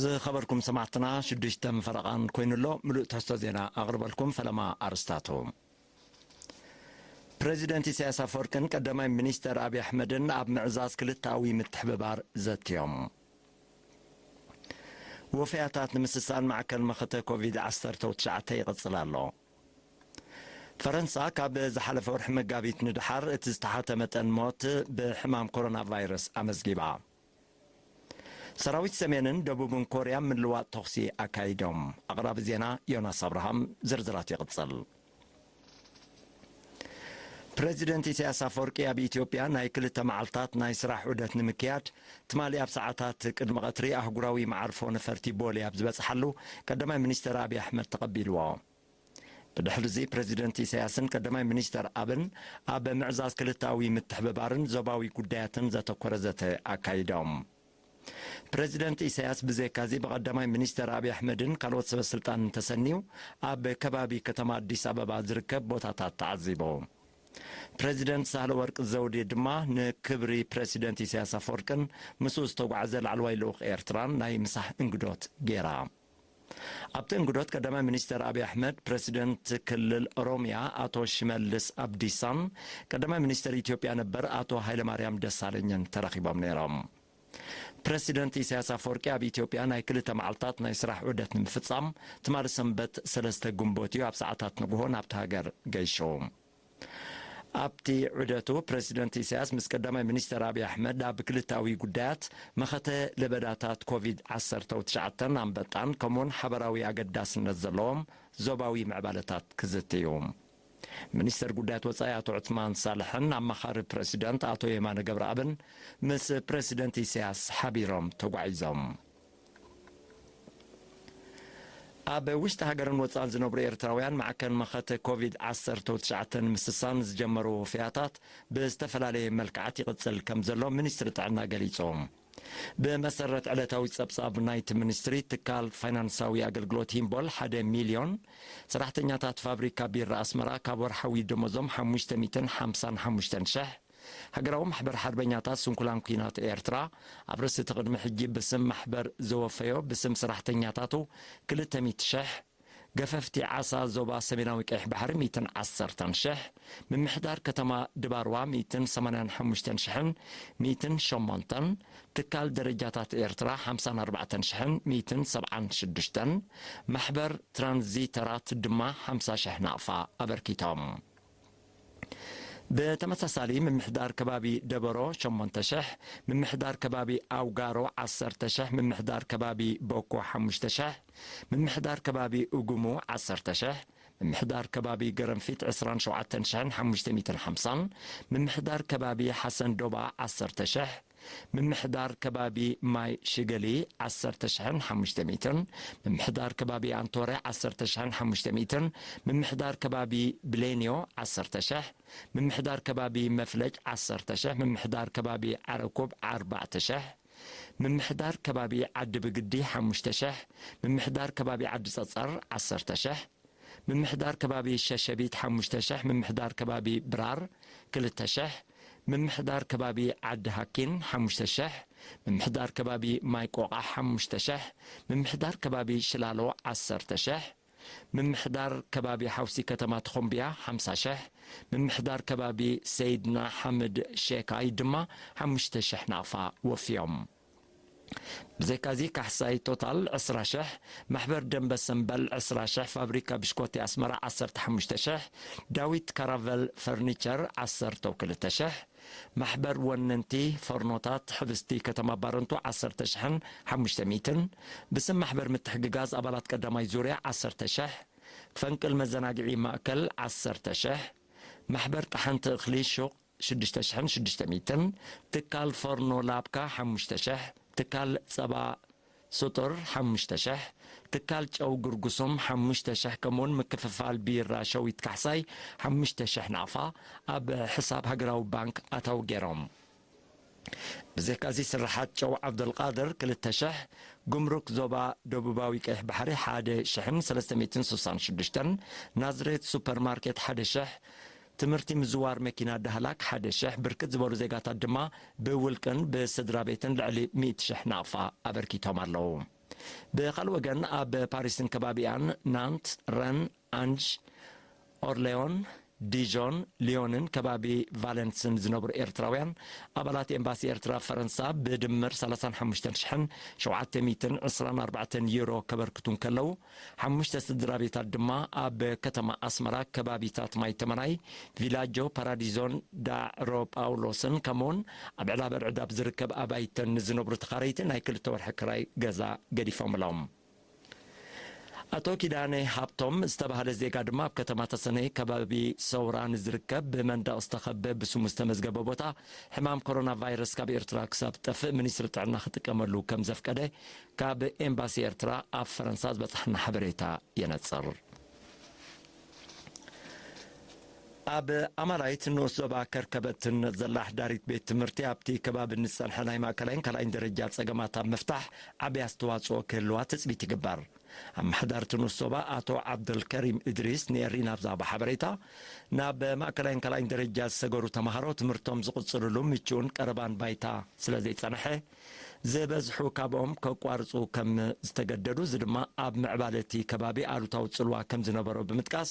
ዝኸበርኩም ሰማዕትና፣ ሽዱሽተ ፈረቓን ኮይኑ ኣሎ። ምሉእ ትሕዝቶ ዜና ኣቕርበልኩም። ፈለማ ኣርስታቱ። ፕረዚደንት ኢሳያስ ኣፈወርቅን ቀዳማይ ሚኒስተር ኣብይ ኣሕመድን ኣብ ምዕዛዝ ክልተኣዊ ምትሕብባር ዘትዮም። ወፈያታት ንምስሳን ማዕከል መኸተ ኮቪድ ዓሰርተ ትሽዓተ ይቕጽል ኣሎ። ፈረንሳ ካብ ዝሓለፈ ወርሒ መጋቢት ንደሓር እቲ ዝተሓተ መጠን ሞት ብሕማም ኮሮና ቫይረስ ኣመዝጊባ። ሰራዊት ሰሜንን ደቡብን ኮርያ ምልዋጥ ተኹሲ ኣካይዶም። ኣቕራቢ ዜና ዮናስ ኣብርሃም። ዝርዝራት ይቕጽል። ፕረዚደንት ኢሳያስ ኣፈወርቂ ኣብ ኢትዮጵያ ናይ ክልተ መዓልታት ናይ ስራሕ ዑደት ንምክያድ ትማሊ ኣብ ሰዓታት ቅድሚ ቀትሪ ኣህጉራዊ መዓርፎ ነፈርቲ ቦሌ ኣብ ዝበጽሓሉ ቀዳማይ ሚኒስተር ኣብይ ኣሕመድ ተቐቢልዎ። ብድሕሪዚ ፕረዚደንት ኢሳያስን ቀዳማይ ሚኒስተር ኣብን ኣብ ምዕዛዝ ክልተኣዊ ምትሕብባርን ዞባዊ ጉዳያትን ዘተኮረ ዘተ ኣካይዶም። ፕረዚደንት ኢሳያስ ብዘይካዚ ብቐዳማይ ሚኒስተር ኣብይ ኣሕመድን ካልኦት ሰበ ስልጣንን ተሰንዩ ኣብ ከባቢ ከተማ ኣዲስ ኣበባ ዝርከብ ቦታታት ተዓዚቡ። ፕረዚደንት ሳህለወርቅ ዘውዴ ድማ ንክብሪ ፕረሲደንት ኢሳያስ ኣፈወርቅን ምስኡ ዝተጓዓዘ ላዕለዋይ ልኡኽ ኤርትራን ናይ ምሳሕ እንግዶት ገይራ። ኣብቲ እንግዶት ቀዳማይ ሚኒስተር ኣብይ ኣሕመድ፣ ፕረሲደንት ክልል ኦሮሚያ ኣቶ ሽመልስ ኣብዲሳን ቀዳማይ ሚኒስተር ኢትዮጵያ ነበር ኣቶ ሃይለማርያም ደሳለኝን ተራኺቦም ነይሮም። ፕረሲደንት ኢሳያስ ኣፈወርቂ ኣብ ኢትዮጵያ ናይ ክልተ መዓልታት ናይ ስራሕ ዑደት ንምፍጻም ትማሊ ሰንበት ሰለስተ ግንቦት እዩ ኣብ ሰዓታት ንግሆ ናብቲ ሃገር ገይሹ። ኣብቲ ዑደቱ ፕረሲደንት ኢሳያስ ምስ ቀዳማይ ሚኒስተር ኣብይ ኣሕመድ ኣብ ክልተኣዊ ጉዳያት መኸተ ለበዳታት ኮቪድ ዓሰርተ ትሽዓተን ኣንበጣን ከምኡውን ሓበራዊ ኣገዳስነት ዘለዎም ዞባዊ ምዕባለታት ክዝትዩ። ሚኒስተር ጉዳያት ወጻኢ ኣቶ ዑስማን ሳልሕን ኣማኻሪ ፕረሲደንት ኣቶ የማነ ገብረኣብን ምስ ፕረሲደንት ኢሳያስ ሓቢሮም ተጓዒዞም። ኣብ ውሽጢ ሃገርን ወጻእን ዝነብሩ ኤርትራውያን ማዕከን መኸተ ኮቪድ ዓሰርተ ትሽዓተ ንምስሳን ዝጀመርዎ ወፍያታት ብዝተፈላለየ መልክዓት ይቕጽል ከም ዘሎ ሚኒስትሪ ጥዕና ገሊጹ። ብመሰረት ዕለታዊ ጸብጻብ ናይቲ ሚኒስትሪ፣ ትካል ፋይናንሳዊ ኣገልግሎት ሂምቦል ሓደ ሚልዮን ሰራሕተኛታት ፋብሪካ ቢራ ኣስመራ ካብ ወርሓዊ ደሞዞም ሓሙሽተ ሚእትን ሓምሳን ሓሙሽተን ሽሕ፣ ሃገራዊ ማሕበር ሓርበኛታት ስንኩላን ኲናት ኤርትራ፣ ኣብ ርእሲ እቲ ቅድሚ ሕጂ ብስም ማሕበር ዘወፈዮ፣ ብስም ሰራሕተኛታቱ ክልተ ሚእቲ ሽሕ፣ ገፈፍቲ ዓሳ ዞባ ሰሜናዊ ቀይሕ ባሕሪ ሚእትን ዓሰርተን ሽሕ፣ ምምሕዳር ከተማ ድባርዋ ሚእትን ሰማንያን ሓሙሽተን ሽሕን ሚእትን ሸሞንተን፣ ትካል ደረጃታት ኤርትራ ሓምሳን ኣርባዕተን ሽሕን ሚእትን ሰብዓን ሽዱሽተን፣ ማሕበር ትራንዚተራት ድማ ሓምሳ ሽሕ ናቕፋ ኣበርኪቶም። ብተመሳሳሊ ምምሕዳር ከባቢ ደበሮ ሸሞንተ ሽሕ፣ ምምሕዳር ከባቢ ኣውጋሮ ዓሰርተ ሽሕ፣ ምምሕዳር ከባቢ ቦኮ ሓሙሽተ ሽሕ፣ ምምሕዳር ከባቢ እጉሙ ዓሰርተ ሽሕ፣ ምምሕዳር ከባቢ ገረንፊት ዕስራን ሸውዓተን ሽሕን ሓሙሽተ ሚእትን ሓምሳን፣ ምምሕዳር ከባቢ ሓሰን ዶባ ዓሰርተ ሽሕ፣ ምምሕዳር ከባቢ ማይ ሽገሊ ዓሰርተ ሽሕን ሓሙሽተ ሚእትን፣ ምምሕዳር ከባቢ ኣንቶረ ዓሰርተ ሽሕን ሓሙሽተ ሚእትን፣ ምምሕዳር ከባቢ ብሌንዮ ዓሰርተ ሽሕ፣ ምምሕዳር ከባቢ መፍለጭ ዓሰርተ ሽሕ፣ ምምሕዳር ከባቢ ዓረኩብ ኣርባዕተ ሽሕ፣ ምምሕዳር ከባቢ ዓዲ ብግዲ ሓሙሽተ ሽሕ፣ ምምሕዳር ከባቢ ዓዲ ጸጸር ዓሰርተ ሽሕ፣ ምምሕዳር ከባቢ ሸሸቢት ሓሙሽተ ሽሕ፣ ምምሕዳር ከባቢ ብራር ክልተ ሽሕ፣ ምምሕዳር ከባቢ ዓዲ ሃኪን ሓሙሽተ ሽሕ፣ ምምሕዳር ከባቢ ማይ ቆቓሕ ሓሙሽተ ሽሕ፣ ምምሕዳር ከባቢ ሽላሎ ዓሰርተ ሽሕ፣ ምምሕዳር ከባቢ ሓውሲ ከተማ ተኾምብያ ሓምሳ ሽሕ፣ ምምሕዳር ከባቢ ሰይድና ሓምድ ሼካይ ድማ ሓሙሽተ ሽሕ ናቕፋ ወፍዮም። ብዘይካዚ ካሕሳይ ቶታል ዕስራ ሽሕ፣ ማሕበር ደንበ ሰምበል ዕስራ ሽሕ፣ ፋብሪካ ብሽኮቲ ኣስመራ ዓሰርተ ሓሙሽተ ሽሕ፣ ዳዊት ካራቨል ፈርኒቸር ዓሰርተ ክልተ ሽሕ፣ ማሕበር ወነንቲ ፈርኖታት ሕብስቲ ከተማ ባረንቱ ዓሰርተ ሽሕን ሓሙሽተ ሚእትን፣ ብስም ማሕበር ምትሕግጋዝ ኣባላት ቀዳማይ ዙርያ ዓሰርተ ሽሕ፣ ፈንቅል መዘናግዒ ማእከል ዓሰርተ ሽሕ፣ ማሕበር ጠሓንቲ እኽሊ ሹቕ ሽዱሽተ ሽሕን ሽዱሽተ ሚእትን፣ ትካል ፈርኖ ላብካ ሓሙሽተ ሽሕ፣ ትካል ጸባ ስጡር ሓሙሽተ ሽሕ፣ ትካል ጨው ግርጉሶም ሓሙሽተ ሽሕ፣ ከምኡውን ምክፍፋል ቢራ ሸዊት ካሕሳይ ሓሙሽተ ሽሕ ናቕፋ ኣብ ሕሳብ ሃገራዊ ባንክ ኣታዊ ገይሮም። ብዘይካዚ ስርሓት ጨው ዓብደልቃድር ክልተ ሽሕ፣ ጉምሩክ ዞባ ደቡባዊ ቀይሕ ባሕሪ ሓደ ሽሕን ሰለስተ ሚእትን ስሳን ሽዱሽተን፣ ናዝሬት ሱፐርማርኬት ሓደ ሽሕ፣ ትምህርቲ ምዝዋር መኪና ዳህላክ ሓደ ሽሕ፣ ብርክት ዝበሉ ዜጋታት ድማ ብውልቅን ብስድራ ቤትን ልዕሊ ሚእቲ ሽሕ ናቕፋ ኣበርኪቶም ኣለዉ። ብኻልእ ወገን፣ ኣብ ፓሪስን ከባቢኣን፣ ናንት፣ ረን፣ ኣንጅ፣ ኦርሌዮን፣ ዲዦን፣ ሊዮንን ከባቢ ቫለንስን ዝነብሩ ኤርትራውያን፣ ኣባላት ኤምባሲ ኤርትራ ኣብ ፈረንሳ፣ ብድምር ሰላሳን ሓሙሽተን ሽሕን ሸውዓተ ሚእትን ዕስራን ኣርባዕተን ዩሮ ከበርክቱ እንከለዉ፣ ሓሙሽተ ስድራ ቤታት ድማ ኣብ ከተማ ኣስመራ፣ ከባቢታት ማይ ተመናይ፣ ቪላጆ ፓራዲዞን ዳዕሮ ጳውሎስን፣ ከምኡውን ኣብ ዕላበርዕድ ኣብ ዝርከብ ኣባይተን ንዝነብሩ ተኻረይቲ ናይ ክልተ ወርሒ ክራይ ገዛ ገዲፎምሎም። ኣቶ ኪዳነ ሃብቶም ዝተባህለ ዜጋ ድማ፣ ኣብ ከተማ ተሰነይ ከባቢ ሰውራ ንዝርከብ ብመንደቕ ዝተኸበ ብስሙ ዝተመዝገበ ቦታ፣ ሕማም ኮሮና ቫይረስ ካብ ኤርትራ ክሳብ ጠፍእ፣ ሚኒስትሪ ጥዕና ክጥቀመሉ ከም ዘፍቀደ ካብ ኤምባሲ ኤርትራ ኣብ ፈረንሳ ዝበጽሓና ሓበሬታ የነጽር። ኣብ ኣማራይት ንኡስ ዞባ ከርከበት ትህነጽ ዘላ ሓዳሪት ቤት ትምህርቲ፣ ኣብቲ ከባቢ ንዝጸንሐ ናይ ማእከላይን ካልኣይን ደረጃ ጸገማት ኣብ ምፍታሕ ዓቢ ኣስተዋጽኦ ክህልዋ ትጽቢት ይግበር። ኣመሓዳሪ እቲ ንኡስ ዞባ ኣቶ ዓብደልከሪም እድሪስ ንኤሪና ኣብ ዝሃቦ ሓበሬታ፣ ናብ ማእከላይን ካልኣይን ደረጃ ዝሰገሩ ተማሃሮ ትምህርቶም ዝቕጽልሉ ምቹእን ቀረባን ባይታ ስለ ዘይጸንሐ፣ ዝበዝሑ ካብኦም ከቋርጹ ከም ዝተገደዱ፣ እዚ ድማ ኣብ ምዕባለ እቲ ከባቢ ኣሉታዊ ጽልዋ ከም ዝነበሮ ብምጥቃስ፣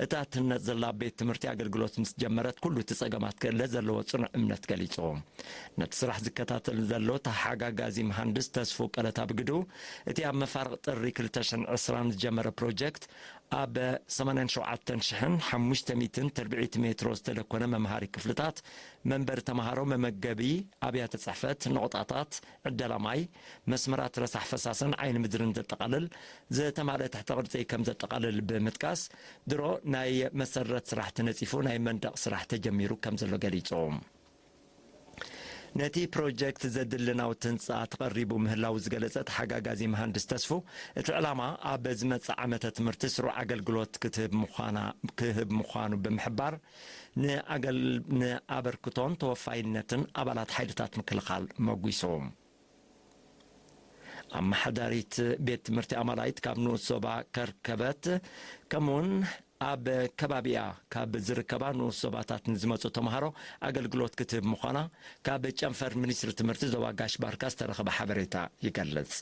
እታ ትህነጽ ዘላ ቤት ትምህርቲ ኣገልግሎት ምስ ጀመረት፣ ኩሉ እቲ ጸገማት ክእለ ዘለዎ ጽኑዕ እምነት ገሊጹ። ነቲ ስራሕ ዝከታተል ዘሎ ተሓጋጋዚ መሃንድስ ተስፉ ቀለታ ብግዱ፣ እቲ ኣብ መፋርቕ ጥሪ ክልተ ሽሕን ዕስራን ዝጀመረ ፕሮጀክት፣ ኣብ ሰማንያን ሸውዓተን ሽሕን ሓሙሽተ ሚእትን ትርብዒት ሜትሮ ዝተደኮነ መምሃሪ ክፍልታት፣ መንበሪ ተምሃሮ፣ መመገቢ፣ ኣብያተ ጽሕፈት፣ ነቑጣታት፣ ዕደላ ማይ፣ መስመራት ረሳሕ ፈሳስን ዓይኒ ምድርን ዘጠቓልል ዝተማልአ ትሕተ ቅርጺ ከም ዘጠቓልል ብምጥቃስ፣ ድሮ ናይ መሰረት ስራሕ ተነጺፉ ናይ መንደቕ ስራሕ ተጀሚሩ ከም ዘሎ ገሊጹ። ነቲ ፕሮጀክት ዘድሊ ናውቲ ህንጻ ተቐሪቡ ምህላዉ ዝገለጸ ተሓጋጋዚ መሃንድስ ተስፉ፣ እቲ ዕላማ ኣብ ዝመጽእ ዓመተ ትምህርቲ ስሩዕ ኣገልግሎት ክትህብ ምዃና፣ ክህብ ምዃኑ ብምሕባር፣ ንኣገል-፣ ንኣበርክቶን ተወፋይነትን ኣባላት ሓይልታት ምክልኻል መጒሱ። ኣመሓዳሪት ቤት ትምህርቲ ኣማላይት ካብ ንኡስ ዞባ ከርከበት፣ ከምኡውን ኣብ ከባቢኣ ካብ ዝርከባ ንኡስ ዞባታት ንዝመጹ ተምሃሮ ኣገልግሎት ክትህብ ምዃና ካብ ጨንፈር ሚኒስትሪ ትምህርቲ ዞባ ጋሽ ባርካ ዝተረኸበ ሓበሬታ ይገልጽ።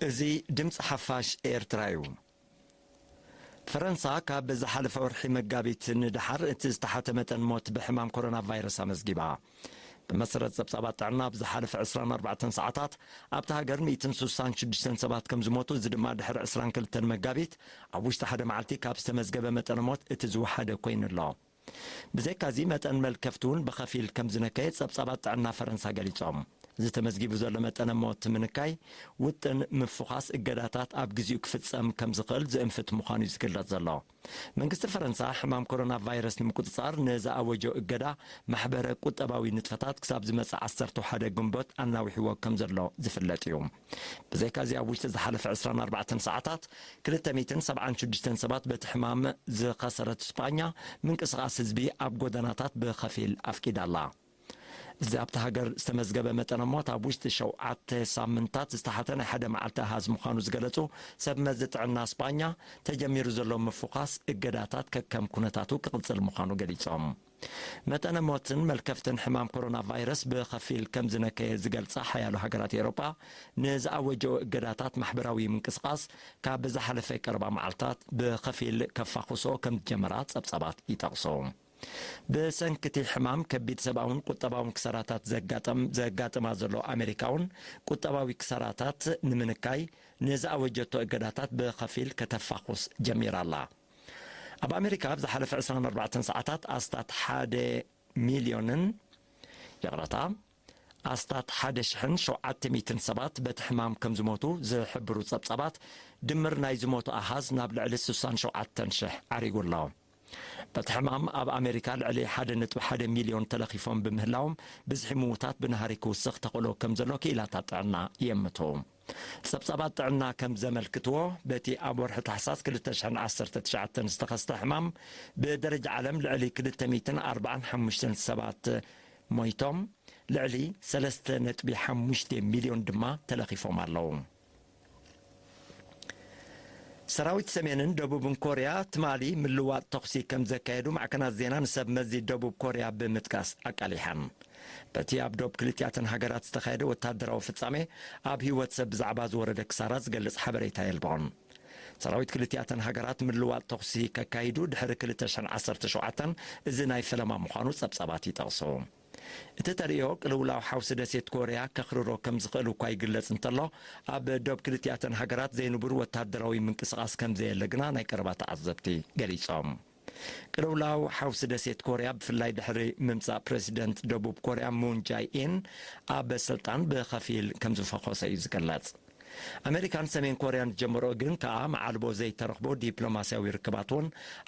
እዚ ድምፂ ሓፋሽ ኤርትራ እዩ። ፈረንሳ ካብ ዝሓለፈ ወርሒ መጋቢት ንደሓር እቲ ዝተሓተ መጠን ሞት ብሕማም ኮሮና ቫይረስ ኣመዝጊባ። ብመሰረት ጸብጻባት ጥዕና፣ ኣብ ዝሓለፈ ዕስራን ኣርባዕተን ሰዓታት ኣብታ ሃገር ሚእትን ስሳን ሽዱሽተን ሰባት ከም ዝሞቱ፣ እዚ ድማ ድሕሪ ዕስራን ክልተን መጋቢት ኣብ ውሽጢ ሓደ መዓልቲ ካብ ዝተመዝገበ መጠነ ሞት እቲ ዝወሓደ ኮይኑ ኣሎ። ብዘይካዚ፣ መጠን መልከፍቲ እውን ብኸፊል ከም ዝነከየ ጸብጻባት ጥዕና ፈረንሳ ገሊጾም። እዚ ተመዝጊቡ ዘሎ መጠነ ሞት ምንካይ፣ ውጥን ምፍዃስ እገዳታት ኣብ ግዜኡ ክፍጸም ከም ዝኽእል ዝእንፍት ምዃኑ እዩ ዝግለጽ ዘሎ። መንግስቲ ፈረንሳ ሕማም ኮሮና ቫይረስ ንምቁጽጻር ንዝኣወጆ እገዳ ማሕበረ ቁጠባዊ ንጥፈታት ክሳብ ዝመጽእ ዓሰርተ ሓደ ግንቦት ኣናዊሕዎ ከም ዘሎ ዝፍለጥ እዩ። ብዘይካዚ፣ ኣብ ውሽጢ ዝሓለፈ ዕስራን ኣርባዕተን ሰዓታት ክልተ ሚእትን ሰብዓን ሽዱሽተን ሰባት በቲ ሕማም ዝኸሰረት ስጳኛ፣ ምንቅስቓስ ህዝቢ ኣብ ጎደናታት ብኸፊል ኣፍቂዳ ኣላ። እዚ ኣብታ ሃገር ዝተመዝገበ መጠነ ሞት ኣብ ውሽጢ ሸውዓተ ሳምንታት ዝተሓተ ናይ ሓደ መዓልቲ ኣሃዝ ምዃኑ ዝገለጹ ሰብ መዚ ጥዕና ስጳኛ፣ ተጀሚሩ ዘሎ ምፍዃስ እገዳታት ከከም ኩነታቱ ክቕጽል ምዃኑ ገሊጾም። መጠነ ሞትን መልከፍትን ሕማም ኮሮና ቫይረስ ብኸፊል ከም ዝነከየ ዝገልጻ ሓያሎ ሃገራት ኤውሮጳ፣ ንዝኣወጀኦ እገዳታት ማሕበራዊ ምንቅስቓስ ካብ ዝሓለፈ ቀረባ መዓልታት ብኸፊል ከፋኹሶ ከም ዝጀመራ ጸብጻባት ይጠቕሱ። ብሰንኪ እቲ ሕማም ከቢድ ሰብኣውን ቁጠባውን ክሳራታት ዘጋጠም-፣ ዘጋጥማ ዘሎ ኣሜሪካ እውን፣ ቁጠባዊ ክሳራታት ንምንካይ ንዝኣወጀቶ እገዳታት ብኸፊል ከተፋኹስ ጀሚራ ኣላ። ኣብ ኣሜሪካ ኣብ ዝሓለፈ ዕስራን ኣርባዕተን ሰዓታት ኣስታት ሓደ ሚልዮንን፣ ይቕረታ፣ ኣስታት ሓደ ሽሕን ሸውዓተ ሚእትን ሰባት በቲ ሕማም ከም ዝሞቱ ዝሕብሩ ጸብጻባት፣ ድምር ናይ ዝሞቱ ኣሃዝ ናብ ልዕሊ ስሳን ሸውዓተን ሽሕ ዓሪጉ ኣሎ። በቲ ሕማም ኣብ ኣሜሪካ ልዕሊ ሓደ ነጥቢ ሓደ ሚልዮን ተለኺፎም ብምህላዎም፣ ብዝሒ ምዉታት ብናህሪ ክውስኽ ተኽእሎ ከም ዘሎ ክኢላታት ጥዕና የምቱ። ጸብጻባት ጥዕና ከም ዘመልክትዎ፣ በቲ ኣብ ወርሒ ታሕሳስ ክልተ ሽሕን ዓሰርተ ትሽዓተን ዝተኸስተ ሕማም፣ ብደረጃ ዓለም ልዕሊ ክልተ ሚእትን ኣርባዓን ሓሙሽተን ሰባት ሞይቶም፣ ልዕሊ ሰለስተ ነጥቢ ሓሙሽተ ሚልዮን ድማ ተለኺፎም ኣለዉ። ሰራዊት ሰሜንን ደቡብን ኮርያ ትማሊ ምልዋጥ ተኹሲ ከም ዘካየዱ ማዕከናት ዜና ንሰብ መዚ ደቡብ ኮርያ ብምጥቃስ ኣቃሊሐን። በቲ ኣብ ዶብ ክልቲኣተን ሃገራት ዝተኻየደ ወታደራዊ ፍጻሜ ኣብ ህይወት ሰብ ብዛዕባ ዝወረደ ክሳራ ዝገልጽ ሓበሬታ የልቦን። ሰራዊት ክልቲኣተን ሃገራት ምልዋጥ ተኹሲ ከካይዱ ድሕሪ ክልተ ሽሕን ዓሰርተ ሸውዓተን እዚ ናይ ፈለማ ምዃኑ ጸብጻባት ይጠቕሱ። እቲ ተርእዮ ቅልውላው ሓውሲ ደሴት ኮርያ ከኽርሮ ከም ዝኽእል እኳ ይግለጽ እንተሎ፣ ኣብ ዶብ ክልቲኣተን ሃገራት ዘይንቡር ወታደራዊ ምንቅስቓስ ከም ዘየለ ግና ናይ ቀረባ ተዓዘብቲ ገሊጾም። ቅልውላው ሓውሲ ደሴት ኮርያ ብፍላይ ድሕሪ ምምጻእ ፕረሲደንት ደቡብ ኮርያ ሙን ጃይ ኢን ኣብ ስልጣን ብኸፊል ከም ዝፈኾሰ እዩ ዝግለጽ። ኣሜሪካን ሰሜን ኮርያን ዝጀመሮ ግን ከኣ መዓልቦ ዘይተረኽቦ ዲፕሎማስያዊ ርክባት እውን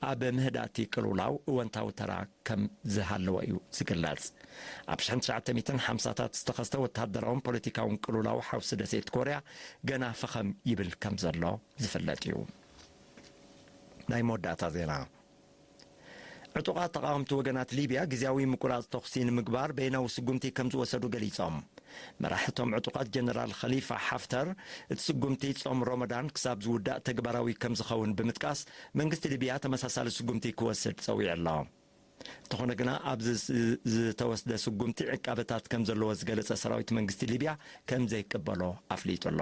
ኣብ ምህዳእቲ ቅልውላው እወንታዊ ተራ ከም ዝሃለዎ እዩ ዝግለጽ። ኣብ ሽሕን ትሽዓተ ሚእትን ሓምሳታት ዝተኸስተ ወታደራውን ፖለቲካውን ቅልውላው ሓውሲ ደሴት ኮርያ ገና ፈኸም ይብል ከም ዘሎ ዝፍለጥ እዩ። ናይ መወዳእታ ዜና። ዕጡቓት ተቓወምቲ ወገናት ሊብያ ግዝያዊ ምቁራጽ ተኹሲ ንምግባር በይናዊ ስጉምቲ ከም ዝወሰዱ ገሊጾም። መራሒ እቶም ዕጡቓት ጀነራል ኸሊፋ ሓፍተር፣ እቲ ስጉምቲ ጾም ሮመዳን ክሳብ ዝውዳእ ተግባራዊ ከም ዝኸውን ብምጥቃስ፣ መንግስቲ ሊብያ ተመሳሳሊ ስጉምቲ ክወስድ ጸዊዑ ኣሎ። እንተኾነ ግና ኣብዚ ዝ-፣ ዝተወስደ ስጉምቲ ዕቃበታት ከም ዘለዎ ዝገለጸ ሰራዊት መንግስቲ ሊብያ ከም ዘይቅበሎ ኣፍሊጡ ኣሎ።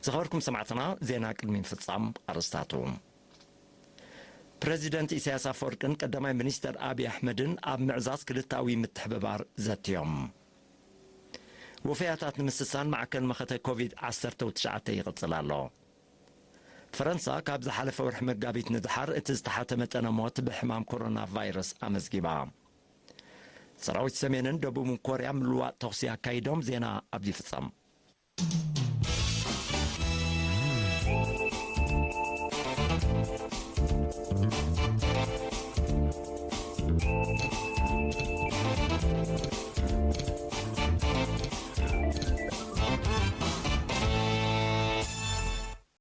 ዝኸበርኩም ሰማዕትና፣ ዜና ቅድሚ ምፍጻም ኣርእስታቱ። ፕረዚደንት ኢሳያስ ኣፈወርቅን ቀዳማይ ሚኒስተር ኣብይ ኣሕመድን ኣብ ምዕዛዝ ክልተኣዊ ምትሕብባር ዘትዮም። ውፈያታት ንምስሳን ማዕከን መኸተ ኮቪድ ዓሰርተ ትሽዓተ ይቕጽል ኣሎ። ፈረንሳ ካብ ዝሓለፈ ወርሒ መጋቢት ንድሓር እቲ ዝተሓተ መጠነ ሞት ብሕማም ኮሮና ቫይረስ ኣመዝጊባ። ሰራዊት ሰሜንን ደቡብን ኮርያ ምልዋጥ ተኹሲ ኣካይዶም። ዜና ኣብዚ ይፍጸም።